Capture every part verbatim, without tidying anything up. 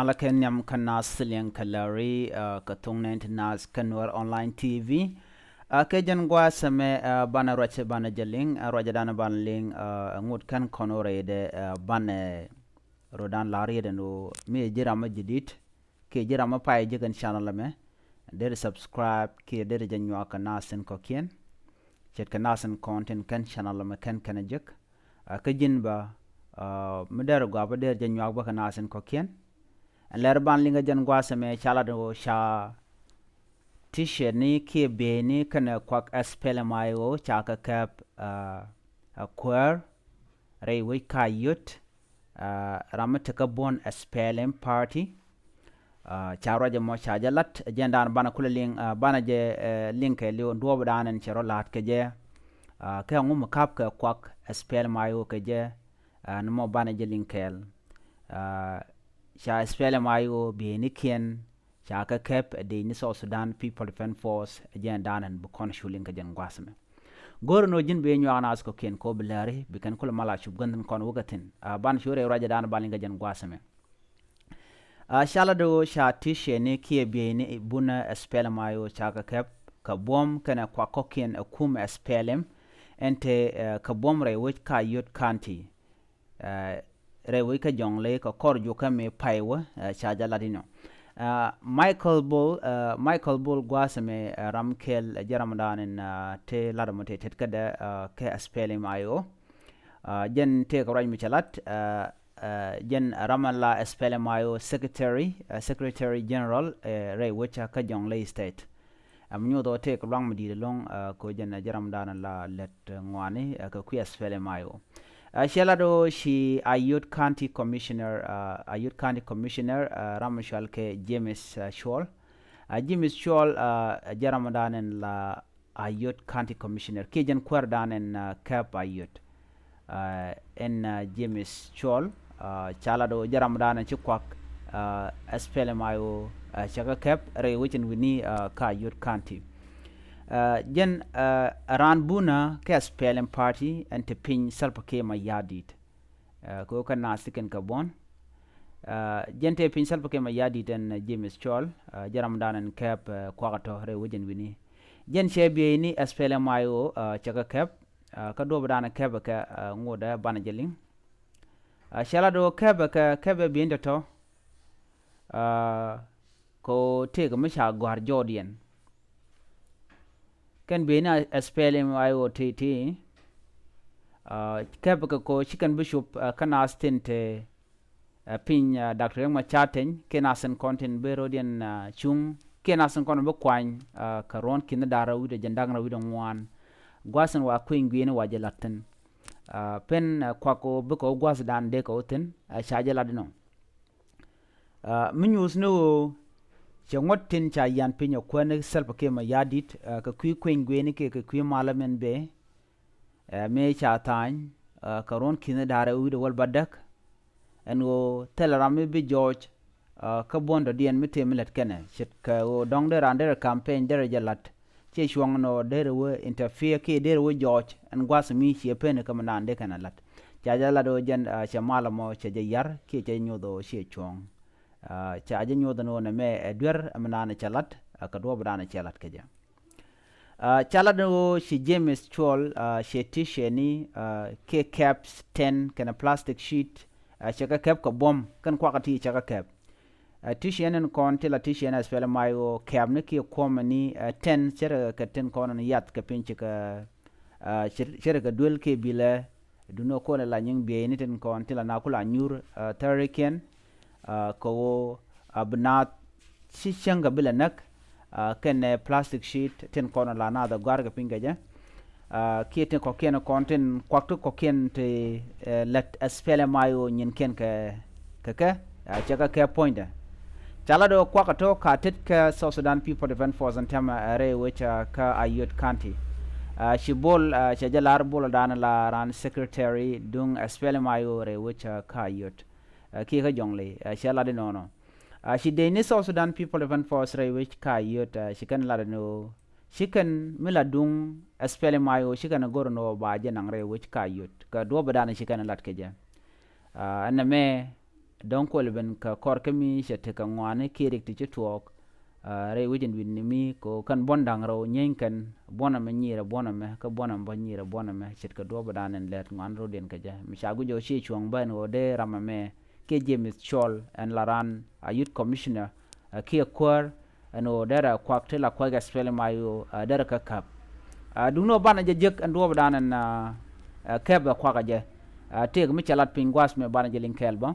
Ala kɛ nhiam kä naath liɛŋ kɛ lääri, ah, kɛ thok nɛn ti naath kä Nuɛr Online T V. Ah, kɛ jɛn gua̱a̱th ɛmɛ, ah, banɛ ruac banɛ jɛ liŋ, ah, ruacdan banɛ liŋ, ah, ŋot kɛn kɔn wä rɛydɛ, ah, banɛ rɔdan la̱r yɛ den wä mi ji̱ ram mi ji̱ di̱t. Kiɛ ji̱ ram mi pay ji̱ kɛn channel ɛmɛ, deri subscribe kiɛ deri jɛ nyuak kɛ naath tin kɔ̱kiɛn. Ce̱tkɛ naath tin kɔn tin kɛn channel ɛmɛ kɛn kɛn jek. Ah, kä ji̱n bä, ah, mi deri gɔaa bä deri jɛ nyuak bä kɛ naath tin kɔ̱kiɛn. Ɛn lɛr ban liŋ kɛ jɛn gua̱a̱th ɛmɛ ca lat ɣöö ca T-shirt ni kiɛ bieyni kɛnɛ kuak S P L M I O ca kɛ kɛp, ah, a kuäär rɛy wec ka yot, ah, ram mi tekä buɔ̱n S P L M party. Ah, ca ruac ɛmɔ ca jɛ lat, jɛn dan banɛ kulɛ liŋ, ah, banɛ jɛ, eh, liŋ kɛ liw duɔɔp dan ɛn cɛ rɔ la̱a̱t kɛ jɛ. Ah, kɛ ŋu mi kap kɛ kuak S P L M I O kɛ jɛ, ah, ni mɔ banɛ jɛ liŋ kɛɛl. Ah, ca S P L M I O bieynikiɛn ca kɛ kɛp ɛ dec ni South Sudan People Defense Force, ɛ jɛn dan ɛn bi kɔn cu liŋ kɛ jɛn gua̱a̱th ɛmɛ. Go̱o̱rɛ ni ɣöö ji̱n bi nyuak naath kɔ̱kiɛn kɛ ɣöö bi lääri bi kɛn kulɛ mal a cup gänh thi̱n kɔn wä kɛ thi̱n. Ah, ban cu rɛy ruacdan ban liŋ kɛ jɛn gua̱a̱th ɛmɛ. Ah, ca lat ɣöö ca T-shirt ni kiɛ bieyni bunä S P L M I O ca kɛ kɛp kɛ buɔ̱m kɛnɛ kuak kɔ̱kiɛn ɛ kumɛ S P L M ɛn te, eh, kɛ buɔ̱m rɛy wec ka yot county. Eh, rɛy wec kä Jɔŋley kɛ kɔr jukä mi pay wä, eh, ca jɛ lat inɔ. Eh, Michael Bol, eh, Michael Bol gua̱a̱th ɛmɛ, eh, ram kɛl, eh, jɛ ramdan in, eh, te lat ɛmɔ te tet kädɛ, eh, kɛ S P L M I O. Eh, jɛn tëëkɛ ruac mi cɛ lat, eh, eh, jɛn ram ɛn la S P L M I O secretary, eh, secretary general, eh, rɛy wec kä Jɔŋley state. Ɛm nyuth ɔ tëëk luaŋ mi di̱i̱t ɛlɔ̱ŋ, ah, kɛ jɛn, ah, jɛ ramdan la lät, ah, ŋuani, ah, kɛ kui̱ S P L M I O. Ah, ciɛ lat ɔ ci Ayod County Commissioner, ah, Ayod County Commissioner, ah, ram mi cual kɛ James, ah, Cuɔl. Ah, James Cuɔl, ah, jɛ ramdan ɛn la Ayod County Commissioner kiɛ jɛn kuäärdan ɛn, ah, kɛp Ayod. Ah, ɛn, ah, James Cuɔl, ah, ca lat ɣöö jɛ ramdan ɛn ci kuak, ah, S P L M I O, ah, cɛ kɛ kɛp rɛy wec ɛn wi̱ni, ah, kä Ayod County. Ah, jɛn, ah, raan bunä kɛ S P L M party ɛn te piny Salva Kiir Mayardit. Ah, kɛ ɣöö kɛ naath ti kɛn kɛ buɔ̱n. Ah, jɛn te piny Salva Kiir Mayardit ɛn, ah, James Cuɔl, ah, jɛ ramdan ɛn kɛp, ah, kuak ɛ tɔ̱ rɛy wec ɛn wi̱ni. Jɛn cɛ bieyni S P L M I O, ah, cɛ kɛ kɛp, ah, kä duɔ̱ɔ̱p dan kɛpɛ kɛ, ah, ŋotdɛ banɛ jɛ liŋ. Ah, cɛ la do̱ kɛpɛ kɛ kɛpɛ bi̱i̱n tɔ̱tɔ̱, ah, kɛ ɣöö tëëkɛ mi ca gɔ̱a̱r jɔɔdiɛn. Kɛn bi̱i̱n a S P L M I O ti ti, ah, kɛpɛ kɛ kɛ ɣöö ci kɛn bi cup, ah, kä naath tin te, ah, piny, ah, Doctor Riek Machar Teny kiɛ naath tin kɔn tin bi ro̱diɛn, ah, cuŋ kiɛ naath tin kɔn bi kuany, ah, kɛ ruɔ̱n ki̱n da̱r rɛw wi̱cdɛ jɛn da̱ŋ rɛw wi̱cdɛ ŋuan. Gua̱a̱th in wa kui̱ny gui̱i̱ni wa jɛ la̱t thi̱n. Ah, pen, ah, kuak ɣöö bikɛ ɣöö gua̱a̱thdan dee kɛ ɣöö thi̱n, ah, ca jɛ lat inɔ. Ah, mi nyuuth ni ɣöö cɛ ŋuɔ̱t tin ca yian piny ɛ kuäär ni Salva Kiir Mayardit, ah, kɛ kui̱ kui̱ny gui̱i̱ni kiɛ kɛ kui̱ malä min bëë, ah, mëë ca tha̱a̱ny, ah, kɛ ruɔ̱n ki̱n da̱r rɛw wi̱cdɛ wäl bädäk. Ɛn ɣöö thilɛ ram mi bi jɔɔc, ah, kä buɔ̱n dɔ̱diɛn mi tëë mi lät kɛnɛ. Ce̱tkɛ ɣöö dɔ̱ŋ dee raan derɛ campaign derɛ jɛ la̱t. Ciɛ cuɔ̱ŋ nɔ derɛ wee interfere kiɛ derɛ wee jɔɔc. Ɛn gua̱th mi ciɛ pen kä mi naan dee kɛnɛ la̱t. Ca jɛ la̱t ɣöö jɛn, ah, cɛ mal ɛmɔ cɛ jɛ yar kiɛ cɛ jɛ nyoth ɣöö ciɛ cuɔ̱ŋ. Ah, ca jɛ nyoth ɛn ɣöö nɛmɛ ɛ duer ɛ mi naan cɛ la̱t, ah, kɛ duɔ̱ɔ̱p dan cɛ la̱t kɛ jɛ. Ah, ca lat ni ɣöö ci James Cuɔl, ah, cɛ T-shirt ni, ah, kiɛ caps ten kɛnɛ plastic sheet, ah, cɛ kɛ kɛp kɛ buɔ̱m kɛn kuakä ti cɛ kɛ kɛp. Ah, T-shirt ni kɔn ti la T-shirt ni S P L M I O kɛp ni kiɛ kuɔmɛ ni, ah, ten cɛ rɛ kɛ tin kɔn ni yath kɛ piny cɛ kɛ, ah, cɛ rɛ kɛ duel kiɛ bilɛ Duŋni ɣöö kɔn ɛ la nyiŋ bieyni tin kɔn tin la na ku la nyuur, ah, thärikiɛn, ah, kɛ ɣöö, ah, bi naath ci cäŋ kɛ bi lɛ näk, ah, kɛnɛ plastic sheet tin kɔn la naath ɛ gɔ̱a̱r kɛ piny kɛ jɛ. Ah, kiɛ tin kɔ̱kiɛn kɔn tin kuak ti kɔ̱kiɛn ti, eh, lät S P L M I O nyinkiɛn kɛ kɛ kɛ, ah, cɛ kɛ kɛ puɔ̱nydɛ. Ca la do̱ kuak a to̱ ka tet kɛ South Sudan People Defense Force ɛn tɛmɛ, ah, rɛy wec, ah, kä Ayod County. Ah, ci Bol, ah, cɛ jɛ lar Bol dan la ran secretary duŋ S P L M I O rɛy wec, ah, kä Ayod. Ah, kiɛ kä Jɔŋley, ah, cɛ lat inɔnɔ. Ah, ci dec ni South Sudan People Defense Force rɛy wec kä Ayod, ah, ci kɛn lat inɔ. Ci kɛn mi la duŋ S P L M I O ci kɛn go̱r inɔ ba jɛ naŋ rɛy wec kä Ayod. Kɛ duɔ̱p dan ci kɛn lat kɛ jɛ. Ah, ɛn nɛmɛ dɔ̱ŋ kuɔl ben kɛ kɔr kä mi cɛ tekɛ ŋuani kiɛ rik ti ci tuɔɔk. Rɛy wec in wi̱n ni mi ko kɛn buɔ̱n da̱ŋ rɛw nyieeny kɛn buɔ̱n ɛmɛ nyirɛ buɔ̱n ɛmɛ kä buɔ̱n ɛmɛ bä nyirɛ buɔ̱n ɛmɛ ce̱tkɛ duɔ̱ɔ̱p ɛ da̱a̱n ɛn lɛt ŋuan rɔ̱diɛn kɛ jɛ mi ca guic ɔ ci cuɔ̱ŋ bä ɛn ɣöö dee ram ɛmɛ kiɛ James Col ɛn la raan a youth commissioner kiɛ kuäär ɛn ɣöö derɛ kuak ti la kuak SPLM-IO derɛ kä käp. Duŋni ɔ banɛ jɛ jek ɛn duɔɔp ɛ da̱a̱n ɛn käp ɛ kuak ɛ jɛ. Tëëk mi cɛ lat piny gua̱a̱th mɛ banɛ jɛ liŋ kɛɛl bä.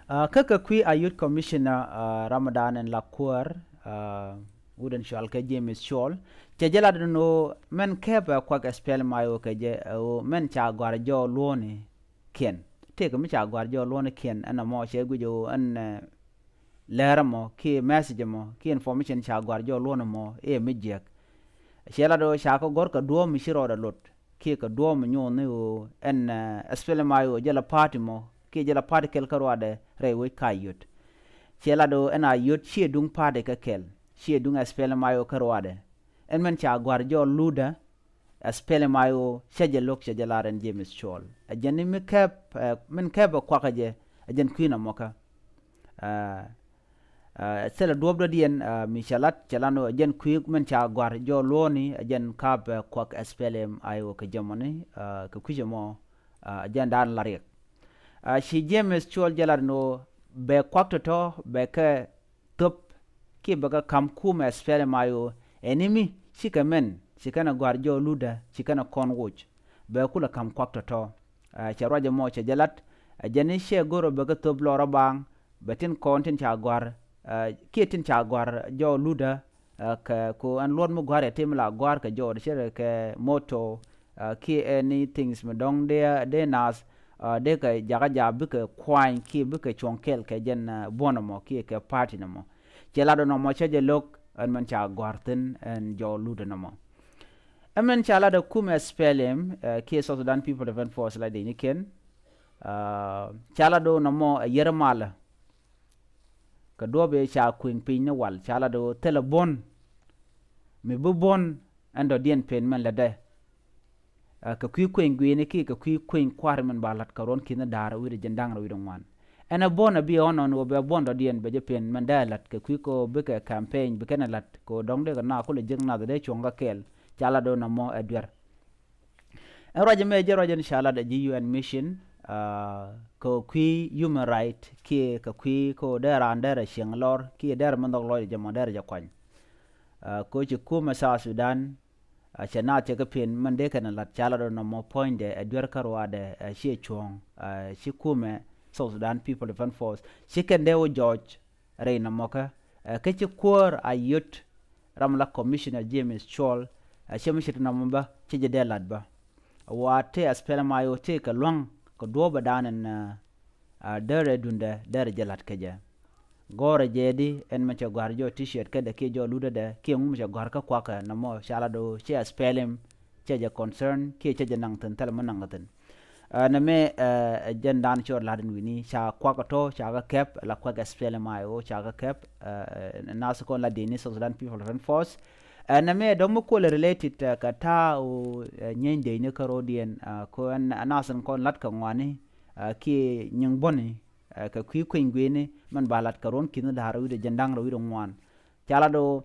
Kä kɛ kui̱ a youth commissioner Ramadan ɛn la kuäär wut ɛn cual kɛ James Col cɛ jɛ lat ɛn ɣöö mɛn käp ɛ kuak SPLM-IO kɛ jɛ ɛ ɣöö mɛn ca gɔ̱a̱r jɔɔk luɔ̱ɔ̱ni kiɛn. Tëëk mi ca gɔ̱a̱r jɔɔk luɔ̱ɔ̱ni kiɛn ɛn ɛmɔ cɛ guic ɣöö ɛn lɛr ɛmɔ kiɛ message ɛmɔ kiɛ information ca gɔ̱a̱r jɔɔk luɔ̱ɔ̱ni mɔ i̱ mi jiɛk. Ciɛ lat ɣöö ca kɛ gɔ̱r kɛ duɔ̱ɔ̱p mi ci rɔɔdɛ lot kiɛ kɛ duɔ̱ɔ̱p mi nyuuth ni ɣöö ɛn SPLM-IO jɛ la party mɔ kiɛ jɛ la party kɛl kä ruaadɛ rɛy wec ka yot. Ciɛ lat ɣöö ɛn a yot ciɛ duŋ party kä kɛl ciɛ duŋ SPLM-IO kä ruaadɛ. Ɛn mɛn ca gɔ̱a̱r jɔɔk lutdä SPLM-IO cɛ jɛ lo̱k cɛ jɛ lar ɛn James Col ɛ jɛn ni mi kɛp min kɛp ɛ kuakä jɛ ɛ jɛn kui̱n ɛmɔkä. Thilɛ duɔ̱ɔ̱p dɔ̱diɛn mi cɛ lat cɛ lat ni ɛ jɛn kui̱ min ca gɔ̱a̱r jɔɔk luɔ̱ɔ̱ni ɛ jɛn kap ɛ kuak SPLM-IO kɛ jɛ mɔni kɛ kui̱c ɛmɔ ɛ jɛn da̱a̱n la riɛk. Ci James Col jɛ lat ni ɣöö bɛ kuak tɔ̱tɔ̱ bɛ kɛ thöp kiɛ bɛ kɛ ka̱m kumɛ SPLM-IO ɛn ni mi cikɛ mɛn ci kɛn ɛ gɔ̱a̱r jɔɔk lutdä ci kɛn ɛ kɔn woc. Bɛ kulɛ ka̱m kuak tɔ̱tɔ̱. Cɛ ruac ɛmɔ cɛ jɛ lat ɛ jɛn ni cɛ go̱r ɔ bɛ kɛ thöp lɔr ɔ baaŋ bɛ tin kɔn tin ca gɔ̱a̱r kiɛ tin ca gɔ̱a̱r jɔɔk lutdä kɛ ko ɛn luɔt mi gɔ̱a̱r yɛ tim la gɔ̱a̱r kɛ jɔɔk cɛ kɛ moto kiɛ any things mi dɔ̱ŋ dee dee naath dee kɛ jakä jaak bikɛ kuany kiɛ bikɛ cuɔ̱ŋ kɛl kɛ jɛn buɔ̱n ɛmɔ kiɛ kɛ party nɔmɔ. Cɛ lat ɔ nɔmɔ cɛ jɛ lo̱k ɛn mɛn ca gɔ̱a̱r thi̱n ɛn jɔɔk lutdä nɔmɔ. Ɛmɛn ca lat ɔ kumɛ SPLM kiɛ South Sudan People Defense Force la dee ni kɛn ca lat ɔ nɔmɔ ɛ yɛr malä. Kɛ duɔ̱ɔ̱p ëë ca kuëŋ piny ni wal ca lat ɣöö thilɛ buɔ̱n mi bi buɔ̱n ɛn dɔ̱diɛn pen mɛn lätdɛ. Kɛ kui̱ kuëŋ gui̱i̱ni kiɛ kɛ kui̱ kuëŋ kua̱ri mɛn ba la̱t kɛ ruɔ̱n ki̱n da̱a̱r wi̱cdɛ jiɛn da̱ŋ rɛw wi̱cdɛ ŋuan. Ɛn ɛ buɔ̱n ɛ bi ɣɔ̱n ɣɔ̱n ɣöö bɛ buɔ̱n dɔ̱diɛn bɛ jɛ pen mɛn dee la̱t kɛ kui̱ kɛ ɣöö bikɛ campaign bi kɛn ɛ la̱t kɛ ɣöö dɔ̱ŋ dee kɛ na kulɛ jiäk nath dee cuɔ̱ŋ kɛ kɛɛl ca lat ɣöö nɔmɔ ɛ duer. Ɛn ruac ɛmɛ jɛ ruac ɛn ca lat ɛ ji̱ U N mission kɛ kui̱ human right kiɛ kɛ kui̱ kɛ dee raan dee rɛ cieŋ lɔr kiɛ dee rɛ mi nhɔk lɔc jɛ mɔ dee rɛ jɛ kuany. Kɛ ci kumɛ South Sudan cɛ naath cɛ kɛ pen mɛn dee kɛn lat ca lat ɔ nɔmɔ puɔ̱nydɛ ɛ duer kä ruaadɛ ɛ ciɛ cuɔ̱ɔ̱ŋ ci kumɛ South Sudan People Defense Force ci kɛn dee wä jɔɔc rɛy nɔmɔkä. Kä ci kuäär a yöt ram la commissioner James Col. Cɛ mi ce̱t nɔmɔ bä cɛ jɛ dee lat bä. Wa tëë SPLM-IO tëë kɛ lua̱ŋ kɛ duɔ̱ɔ̱p ɛ da̱a̱n ɛn dee rɛ duundɛ dee rɛ jɛ lat kɛ jɛ. Gɔ̱rɛ jɛ di ɛn mɛ cɛ gɔ̱a̱r jɔɔk T-shirt kädɛ kiɛ jɔɔk lutdä dɛ kiɛ ŋu mɛ cɛ gɔ̱a̱r kä kuakä nɔmɔ ca lat ɣöö cɛ SPLM cɛ jɛ concern kiɛ cɛ jɛ naŋ thi̱n thilɛ mi naŋ kɛ thi̱n. Nɛ mɛ ɛ jɛn da̱a̱n cɔɔr la̱t in wi̱ni ca kuak ɛ tɔ̱ ca kɛ kɛp la kuak SPLM-IO ca kɛ kɛp. Nath kɔn la dini South Sudan People Defense Force. Nɛ mɛ dɔ̱ŋ mi kuɔlɛ related kɛ ta̱a̱ ɣöö nyieeny dee ni kä ro̱diɛn ko ɛn nath in kɔn la̱t kɛ ŋuani kiɛ nyiŋ buɔ̱ni kɛ kui̱ kueny gui̱ni mɛn ba la̱t kɛ ruɔ̱n ki̱n da̱a̱r wi̱cdɛ jiɛn da̱ŋ rɛw wi̱cdɛ ŋuan. Ca lat ɣöö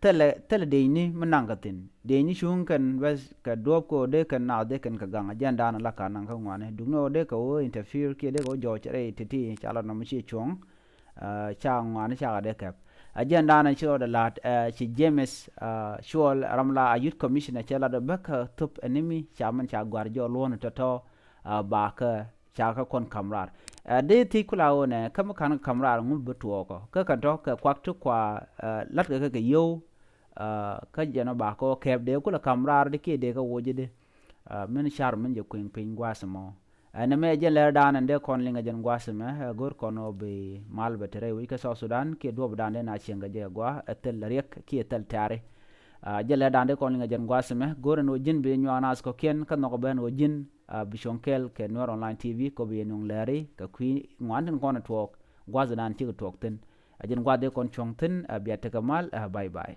thilɛ thilɛ dëëcni mi naŋ kɛ thi̱n dëëcni cuŋ kɛn bɛth kɛ duɔ̱ɔ̱p kɛ ɣöö dee kɛn naath dee kɛn kɛ gaŋ jɛn da̱a̱n la ka̱n naŋ kä ŋuani duŋni ɣöö dee kɛ ɣöö interfere kiɛ dee kɛ ɣöö jɔɔc rɛy ti̱ti̱ ca lat nɔmɔ ciɛ cuɔ̱ŋ. Ca ŋuani cakɛ dee kɛp. Ɛ jɛn da̱a̱n ci rɔɔdɛ la̱t ci James Col ram la a youth commissioner cɛ lat ɣöö bäkɛ thöp ɛn ni mi ca mɛn ca gɔ̱a̱r jɔɔk luɔ̱ɔ̱ni tɔ̱tɔ̱. Bakä ca kä kɔn ka̱m raar. Ɛ dee thiec kula ɣöö nɛ kä mi ka̱n kɛ ka̱m raar ŋu bi tuɔɔkɔ kä kɛn tɔ̱ kɛ kuak ti kua la̱tkɛ kɛ kɛ yio̱w. Kä jɛn ɔ ba kɛ ɣöö kɛɛp dee kulɛ ka̱m raar di kiɛ dee kɛ woc di. Min car min jɛ kueŋ piny gua̱a̱th ɛmɔ. Ɛn ɛmɛ jɛn lɛr da̱a̱n ɛn dee kɔn liŋ ɛ jɛn gua̱a̱th ɛmɛ ɛ go̱r kɔn ɣöö bi mal bɛ te rɛy wec kä South Sudan kiɛ duɔ̱ɔ̱p da̱a̱n dee na cieŋ kɛ jɛ ɛ gua̱a̱ ɛ thil riɛk kiɛ thil tɛ̈ri. Jɛn lɛr da̱a̱n dee kɔn liŋ ɛ jɛn gua̱a̱th ɛmɛ go̱r ɛn ɣöö ji̱n bi nyuak naath kɔ̱kiɛn kä nhɔk ɛ ben ɣöö ji̱n bi cuɔ̱ŋ kɛɛl kɛ Nuer Online T V kɔ bi yɛ nuɔ̱ŋ lɛri kɛ kui̱ ŋuan tin kɔn ɛ tuɔɔk gua̱thdan cikɛ tuɔɔk thi̱n. Ɛ jɛn gua̱th dee kɔn cuɔ̱ŋ thi̱n ɛ bia tekɛ mal ɛ bye bye.